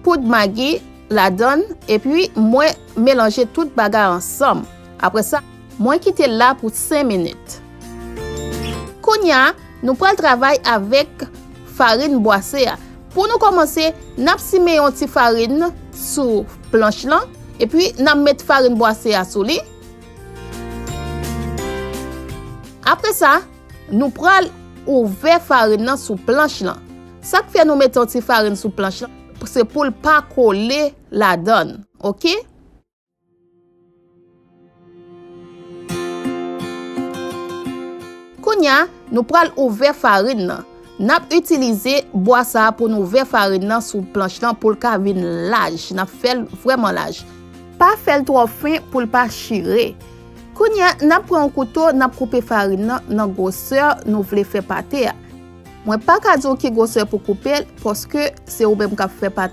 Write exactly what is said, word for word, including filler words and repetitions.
poud magi ladan l, epi mwen melanje tout bagay ansanm. Apre sa, mwen kite l la pou senk minit. Kounye a, nou pral travay avèk farin bwase a. Pou nou kòmanse, n ap simen yon ti farin sou planch lan, epi n ap met farin bwase a sou li. Apre sa, nou pral ouvè farin nan sou planch lan. Sa k fè nou mete yon ti farin sou planch lan, se pou l pa kole ladan l, oke? Kounye a, nou pral ouvè farin nan. N ap itilize bwa sa a pou n ouvè farin nan sou planch lan pou l ka vin laj. N ap fè l vrèman laj. Pa fè l twò fen pou l pa chire. Kounye a, n ap pran yon kouto, n ap koupe farin nan nan gwosè nou vle fè pate a. Mwen pa ka di w ki gwosè pou koupe l, paske se ou menm k ap fè pate.